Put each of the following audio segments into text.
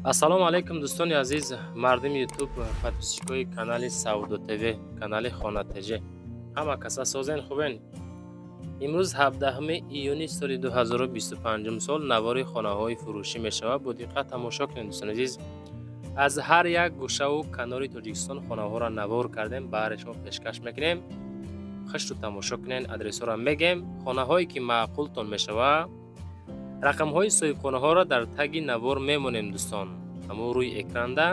Ассалому алайкум, дӯстони азиз, мардуми Ютуб, подписчикои канали Савдо ТВ, канали Хона ТЖ. Ҳама каса созен, хубен? Имрӯз 17 июни соли 2025 сол навори хонаҳои фурӯшӣ мешавад. Бо диққат тамошо кунед, дӯстони азиз. Аз ҳар як гӯшаву канори Тоҷикистон хонаҳоро навор кардем, баҳри шумо пешкаш мекунем. Хушрӯ тамошо кунед, адресҳоро мегем. Хонаҳое ки маъқултон мешавад, рақамҳои соҳибхонаҳоро дар таги навор мемонем, дӯстон. Ҳамон рӯи экранда,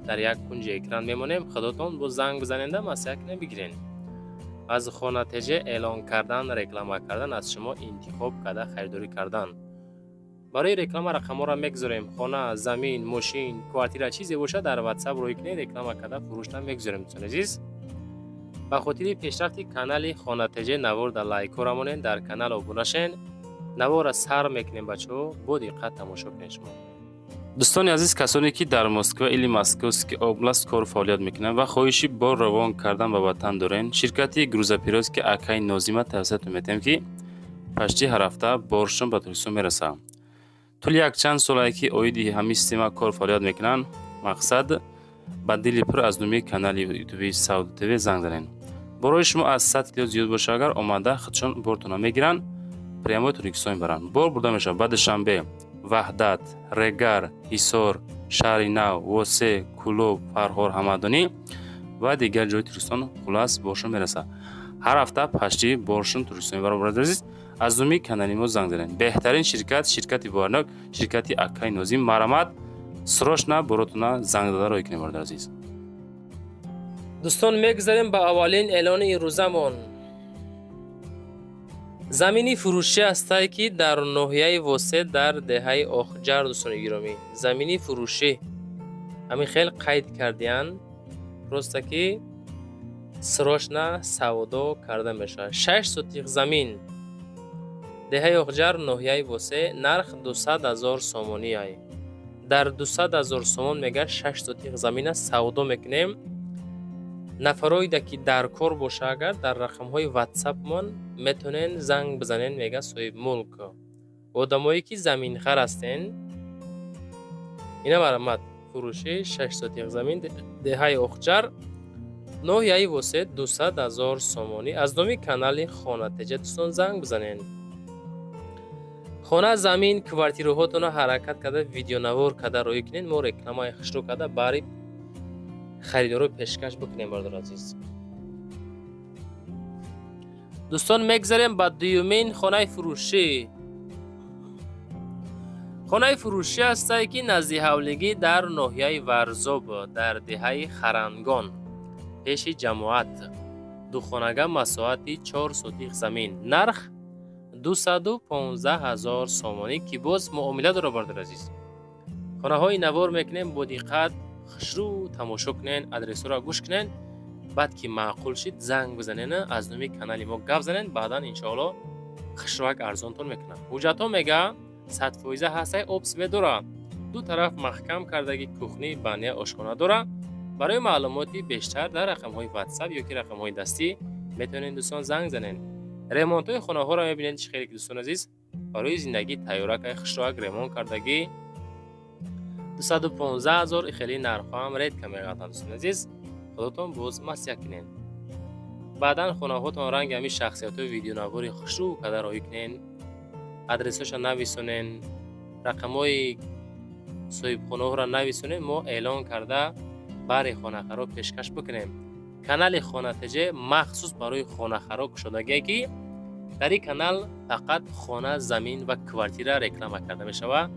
дар як кунҷи экран мемонем. Худотон бо занг бизаненда, маслиҳат кунед, бигирен. Аз Хона ТЖ эълон кардан, реклама кардан, аз шумо интихоб карда харидорӣ кардан. Барои реклама рақамҳоро мегузорем. Хона, замин, мошин, квартира, чизе бошад, дар WhatsApp рӯй кунед, реклама карда фурӯшта мегузорем, дӯстони азиз. Ба хотири пешрафти канали Хона ТЖ навор дар лайкҳоро монед, дар канал обуна шен. Наворро сар мекунем, бачаҳо, бо диққат тамошо кунед шумо. Дӯстони азиз, касоне ки дар Москва или Московский область кору фаъолият мекунанд ва хоҳиши бор равон кардан ба ватан дорен, ширкати грузоперевозки акаи Нозима тавсиятон метиҳем, ки почти ҳар ҳафта боршон ба Тоҷикистон мерасад. Тӯли якчанд солае ки оиди ҳамин система кор фаъолият мекунанд, мақсад ба дили пур аз номи канали ютуби Савдо ТВ занг занед. Борои шумо аз 100 кило зиёд боша, агар омада худшон бортона мегиранд, прямой Тоҷикистон мебаранд. Бор бурда мешавад ба Душанбе, Ваҳдат, Регар, Ҳисор, Шаҳри Нав, Восе, Кӯлоб, Фархор, Ҳамадонӣ ва дигар ҷои Тоҷикистон. Хулас, боршон мерасад. Ҳар ҳафта почти боршон Тоҷикистон мебаранд. Бародари азиз, аз номи канали мо занг занед. Беҳтарин ширкат, ширкати боварнок, ширкати акаи Нозим. Марамат, срочно боротона занг зада рой кунед, бародари азиз. Дӯстон, мегузарем ба аввалин эълони имрӯзамон. Замини фурӯшӣ ҳастае, ки дар ноҳияи Восе, дар деҳаи Охҷар, дӯстони гиромӣ. Замини фурӯшӣ ҳамин хел қайд кардиянд, просто ки срочно савдо карда мешавад. 6 сотих замин, деҳаи Охҷар, ноҳияи Восе, нарх 200 ҳазор сомонӣ. Ай дар 200 ҳазор сомон мегӯяд, 6 сотих замина савдо мекунем. Нафароида ки дар кор боша, агар дар рақамҳои ватсапмон метонен занг бизанен, мега соҳибмулк. Одамое ки заминхар ҳастен, ина марамат, фурӯши 6 сотих замин, деҳаи Охҷар, ноҳияи Восе, 200 ҳазор сомонӣ. Аз номи канали Хона ТЖ, дӯстон, занг бизанен. Хона, замин, квартираҳотонро ҳаракат карда, видеонавор карда рӯй кунед, мо рекламаи хушрӯ карда бари харидоро пешкаш бикунем, бародари азиз. Дӯстон, мегзарем ба дуюмин хонаи фурӯшӣ. Хонаи фурӯшӣ ҳастае, ки назди ҳавлигӣ, дар ноҳияи Варзоб, дар деҳаи Харангон, пеши ҷамоат. Духонага, масоҳати 4 сотих замин, нарх 215 ҳазор сомонӣ, ки боз муомила дорад, бародари азиз. Хонаҳои навор мекунем, бо диққат хушрӯ тамошо кунен, адресҳоро гӯш кунен. Баъд ки маъқул шид, занг бизанен, аз номи канали мо гап занен, баъдан иншоалло хушрӯак арзонтон мекунам. Ҳуҷҷатҳо мега 100% ҳастаи, об, свет дора, ду тараф маҳкам кардаги, кухни, баня, ошхона дора. Барои маълумоти бештар дар рақамҳои ватсап ё ки рақамҳои дастӣ метавонед, дӯстон, занг занен. Ремонтҳои хонаҳоро мебинед, чӣ хеле, дӯстон азиз, барои зиндагӣ тайёракай, хушрӯак ремонт кардагӣ. 215 ҳазор, хеле нархҳо ҳам редко меғалтанд, дӯстони азиз. Худотон боз маслиҳат кунед. Баъдан хонаҳотон ранги ҳамин шахсиятҳои видеонавори хушрӯ карда роҳӣ кунен, адресҳоша нависонен, рақамҳои соҳибхонаҳоро нависонен, мо эълон карда бари хонахаро пешкаш бикунем. Канали Хона ТЖ махсус барои хонахаро кушодагие, ки дар ин канал фақат хона, замин ва квартира реклама карда мешавад.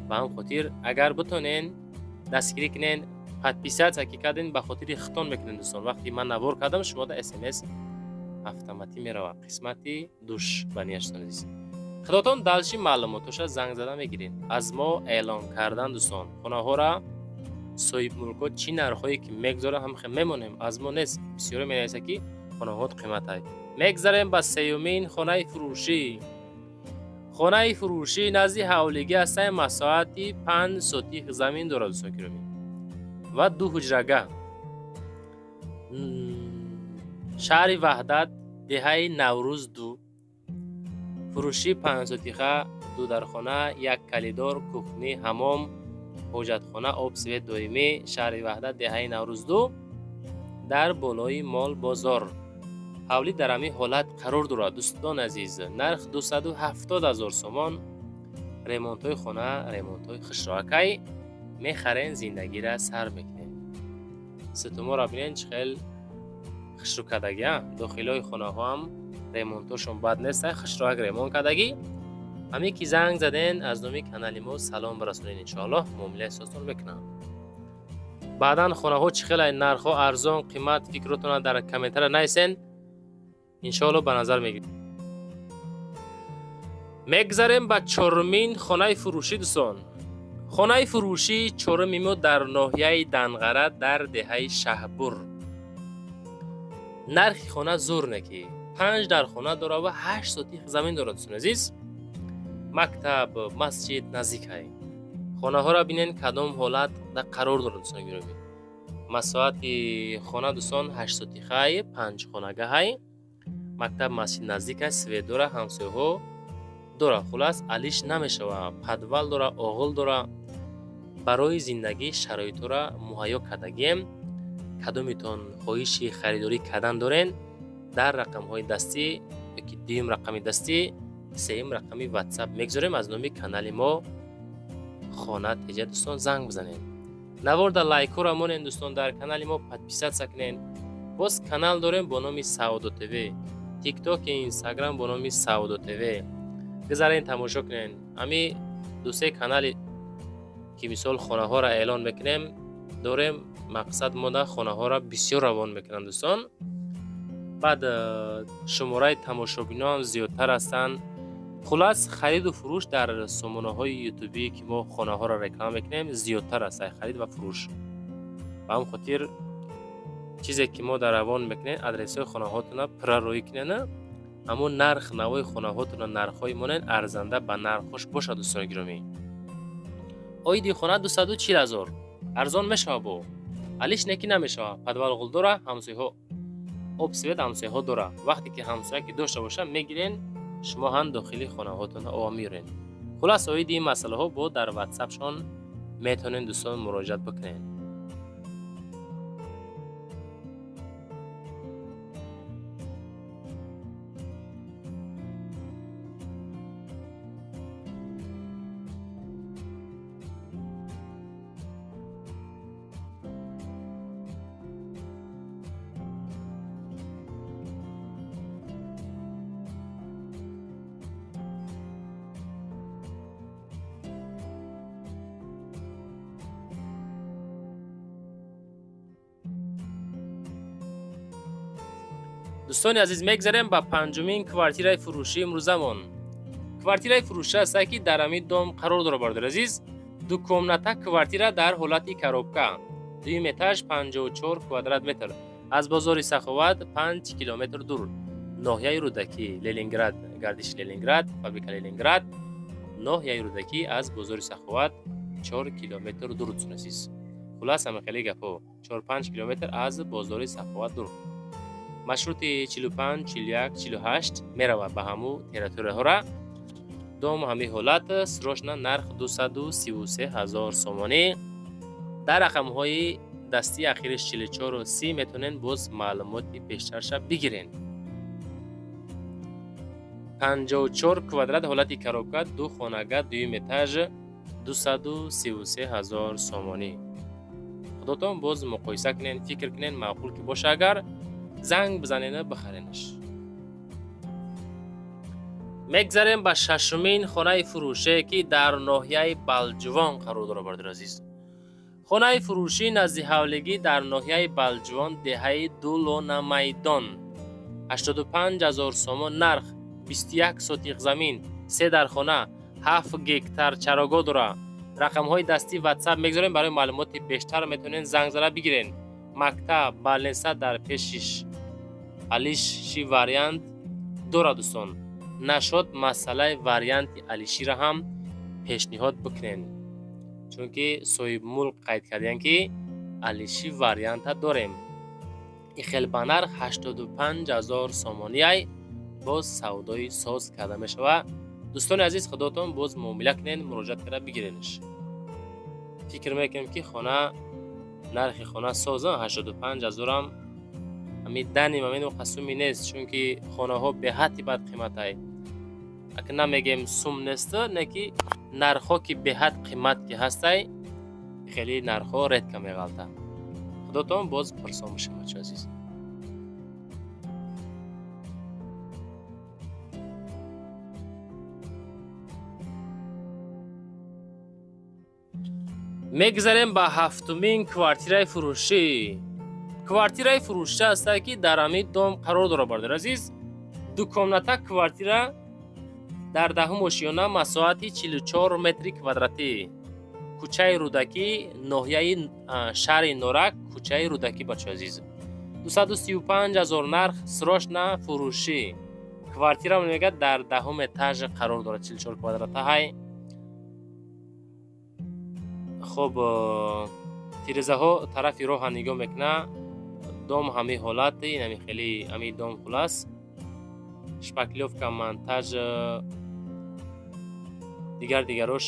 Ба ҳам хотир, агар битонен, дастгирӣ кунен, подписаться ки карден, ба хотири хитон мекунен, дӯстон. Вақте ман навор кардам, шумода смс автоматӣ меравад. Қисмати душ ба ниятшон азиз. Худотон дальше маълумотоша занг зада мегирен. Аз мо эълон кардан, дӯстон, хонаҳора соҳибмулкҳо чӣ нархҳое ки мегузоранд, ҳам мемонем, аз мо нест. Бисёре менависад, ки хонаҳот қиматай. Мегзарем ба сеюмин хонаи фурӯшӣ. Хонаи фурӯшӣ назди ҳавлигӣ ҳастаи, масоҳати 5 сотих замин дорад, дӯстон гиромӣ, ва ду ҳуҷрага. Шаҳри Ваҳдат, деҳаи Наврӯз 2. Фурӯшӣ 5 сотиха, ду дархона, як калидор, кухни, ҳамом, Ҳоҷатхона, об, свет доимӣ, шаҳри Ваҳдат, деҳаи Наврӯз 2, дар болои мол бозор. Ҳавлӣ дар ҳамин ҳолат қарор дорад дӯстон азиз. Нарх 270 000 сомон. Ремонтҳои хона, ремонтҳои хушроакай мехарен, зиндагиро сар мекунем. Ситуморо бинен чӣ хел хушрӯ кардагӣ. Дохилҳои хонаҳо ҳам ремонтҳошон бад нест, хушроак ремонт кардагӣ. Ҳамин ки занг заден, аз номи канали мо салом барасонед, иншоаллоҳ муомилаи эҳсостон мекунам. Баъдан хонаҳо чӣ хел, нархҳо арзон, қимат, фикротонро дар комментария нависен, иншоаллоҳ ба назар мегирем. Мегзарем ба чорумин хонаи фурӯшӣ дӯстон. Хонаи фурӯшии чоруми мо дар ноҳияи Данғара, дар деҳаи Шаҳбур. Нархи хона зур неки, 5 дар хона дорад ва 8 сотих замин дорад дӯстони азиз. Мактаб, масҷид наздикай. Хонаҳоро бинен кадом ҳолат қарор дорад дӯстони гиромӣ. Масоҳати хона дӯстон 8 сотихай, 5 хонагаҳай. Мактаб, масҷид наздик аст, свет дора, ҳамсояҳо дора. Хулас алиш намешава. Подвал дора, оғил дора. Барои зиндагӣ шароитҳоро муҳайё кардагием. Кадомитон хоҳиши харидорӣ кардан дорен, дар рақамҳои дастӣ ёки дуюм рақами дастӣ, сеюм рақами WhatsApp мегузорем. Аз номи канали мо Хона Теҷа дӯстон занг бизанед. Наворда лайкҳоро монен дӯстон, дар канали мо подписаться кунен. Боз канал дорем бо номи Савдо ТВ, TikTok, Instagram бо номи Савдо ТВ. Гузарен тамошо кунен. Ҳами ду-се канали ки мисол хонаҳоро эълон мекунем дорем, мақсад мода хонаҳоро бисёр равон мекунанд дӯстон. Баъд шумораи тамошобино ҳам зиёдтар ҳастанд. Хулас хариду фурӯш дар сомонаҳои ютубӣ ки мо хонаҳоро реклама мекунем зиёдтар аст харид ва фурӯш. Ба ҳам хотир чизе ки мо дар равон мекунем, адресҳои хонаҳотона пурра роӣ кунена, ҳамон нарх навои хонаҳотона нархҳои монен арзанда ба нархҳош бошад дӯстони гиромӣ. Оиди хона 240 000 арзон мешава, бо алиш неки намешава. Подвал ғул дора, ҳамсояҳо об, свет ҳамсояҳо дора. Вақте ки ҳамсоя ки дошта боша мегирен, шумо ҳам дохили хонаҳотона ова меёрен. Хулас оиди ин масъалаҳо бо дар ватсапшон метавонед дӯстон муроҷиат бикунед. Дӯстони азиз, мегзарем ба панҷумин квартираи фурӯшии имрӯзамон. Квартираи фурӯшӣ аст ки дар ҳамин дом қарор дорад бародари азиз. Ду комната квартира дар ҳолати коробка, дуюм этаж, 54 квадрат метр, аз бозори Саховат 5 километр дур, ноҳияи Рӯдакӣ, Ленинград, гардиши Ленинград, фабрика Ленинград, ноҳияи Рӯдакӣ, аз бозори Саховат 4 километр дур дӯстони азиз. Хулас ҳама хеле гапҳо, 4-5 километр аз бозори Саховат дур. Маршрути 45, 41, 48 меравад ба ҳаму территорияҳора. Дом ҳамин ҳолат, срочно нарх 233 000 сомонӣ. Дар рақамҳои дастии ахириш 44 30 метавонед боз маълумоти бештарша бигирен. 54 квадрат ҳолати коробка, ду хонага, дуюм этаж, 233 000 сомонӣ. Худотон боз муқоиса кунен, фикр кунен, маъқул ки боша агар занг бизанена бихаренаш. Мегзарем ба шашумин хонаи фурӯше ки дар ноҳияи Балҷувон қарор дорад бародари азиз. Хонаи фурӯшӣ назди ҳавлигӣ дар ноҳияи Балҷувон, деҳаи Дулонамайдон, 85 000 сомон нарх, 21 сотиқ замин, 3 дар хона, 7 гектар чарогоҳ дорад. Рақамҳои дастӣ WhatsApp мегузорем, барои маълумоти бештар метавонед занг зада бигирен. Мактаб, балнеса дар пешиш алиши вариант дорад дӯстон. Нашод масъалаи варианти алиширо ҳам пешниҳод бикунед, чунки соҳибмулк қайд кардем ки алиши варианта дорем. Ихел ба нарх 85 000 сомониай боз савдои соз карда мешавад. Дӯстони азиз, худотон боз муомила кунед, муроҷиат карда бигиренаш. Фикр мекунем ки хона нархи хона соза 85 ҳазорам ҳами дани момент қасуми нест, чунки хонаҳо беҳадди бад қиматай. Ака намегем сум нест, не ки нархҳо ки беҳад қимат ки ҳастай, хеле нархҳо редко меғалта. Худотон боз пурсон бошем, бачаҳо азиз. Мегзарем ба ҳафтумин квартираи фурӯшӣ. Квартираи фурӯшӣ ҳастае ки дар ҳамин дом қарор дорад, бародари азиз. Ду комната квартира дар даҳум ошиёна, масоҳати 44 метри квадратӣ. Кӯчаи Рӯдакӣ, ноҳияи шаҳри Норак, кӯчаи Рӯдакӣ, бачаҳои азиз. 235 ҳазор нарх, срочно фурӯшӣ. Квартира мегӯяд дар даҳум этаж қарор дорад, 44 квадрата ҳай. Хоб, тирезаҳо тарафи роҳа нигоҳ мекунад. Дом ҳамин ҳолат, инами хеле ҳамин дом хулас. Шпаклёвка, монтаж, дигар дигарош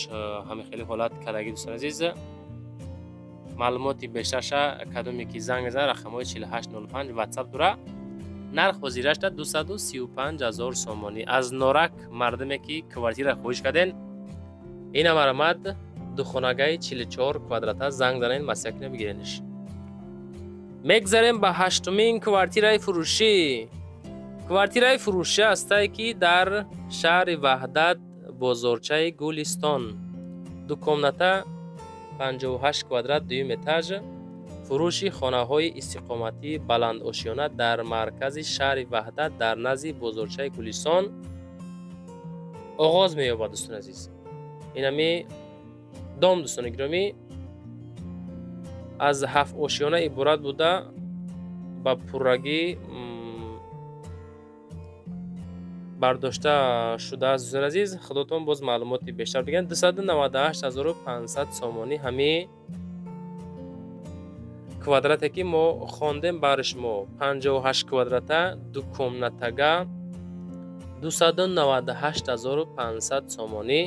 ҳамин хеле ҳолат кардагӣ, дӯстони азиз. Маълумоти бештарша кадоме ки занг мезанад, рақамҳои 4805 WhatsApp дора. Нарх ҳозирашда 235 ҳазор сомонӣ. Аз Норак мардуме ки квартира хоҳиш карден, ина марамад духонагаи 44 квадрата, занг занен, масъала бигирениш. Мегзарем ба ҳаштумин квартираи фурӯшӣ. Квартираи фурӯшӣ ҳастае ки дар шаҳри Ваҳдат, бозорчаи Гулистон. Ду комната, 58 квадрат, дуюм этаж. Фурӯши хонаҳои истиқоматии баландошёна дар маркази шаҳри Ваҳдат дар назди бозорчаи Гулистон оғоз меёбад, дӯстони азиз. Инами дом, дӯстони гиромӣ, аз ҳафт ошёна иборат буда, ба пуррагӣ бардошта шудааст, дӯстони азиз. Худотон боз маълумоти бештар бигиред. 298 500 сомонӣ ҳами квадрате ки мо хондем бари шумо, 58 квадрата, ду комнатага, 298 500 сомонӣ.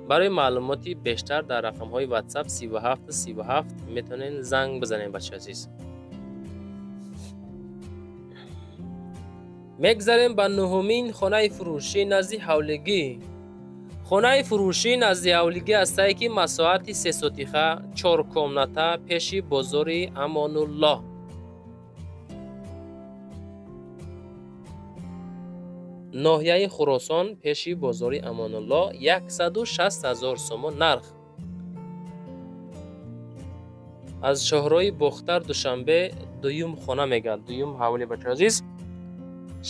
Барои маълумоти бештар дар рақамҳои WhatsApp 37 37 метавонед занг бизанед, бачаҳои азиз. Мегзарем ба нуҳумин хонаи фурӯшӣ назди ҳавлигӣ. Хонаи фурӯшӣ назди ҳавлигӣ ҳастае ки масоҳати се сотиха, чор комната, пеши бозори Амонуллоҳ. Ноҳияи Хуросон, пеши бозори Амонуллоҳ, 160 ҳазор сомон нарх. Аз шоҳрои Бохтар Душанбе дуюм хона мегӯяд, дуюм ҳавли, бачаҳои азиз.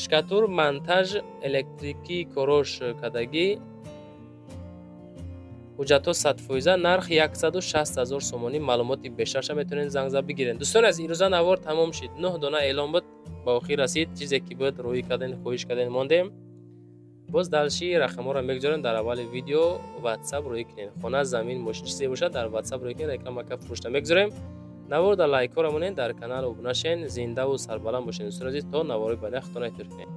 Шкатур, монтаж, электрикӣ корош кардагӣ, ҳуҷҷатҳо 100%, нарх 160 ҳазор сомонӣ. Маълумоти бештарша метавонед занг зада бигиред. Дӯстони азиз, ирӯза навор тамом шид. Нӯҳ дона эълон буд, ба охир расид. Чизе ки буд рӯӣ кардем, хоҳиш кардем, мондем. Боз дальше рақамҳоро мегузорем дар аввали видео, WhatsApp рӯӣ кунед. Хона, замин, мошин, чизе бошад, дар WhatsApp рӯӣ кунед, реклама ка фурӯшта мегузорем. Навор дар лайкҳоро монед, дар канал обуна шен, зиндаву сарбаланд бошед, дӯстони азиз. То навори баъдӣ худтон эҳтиёт кунед.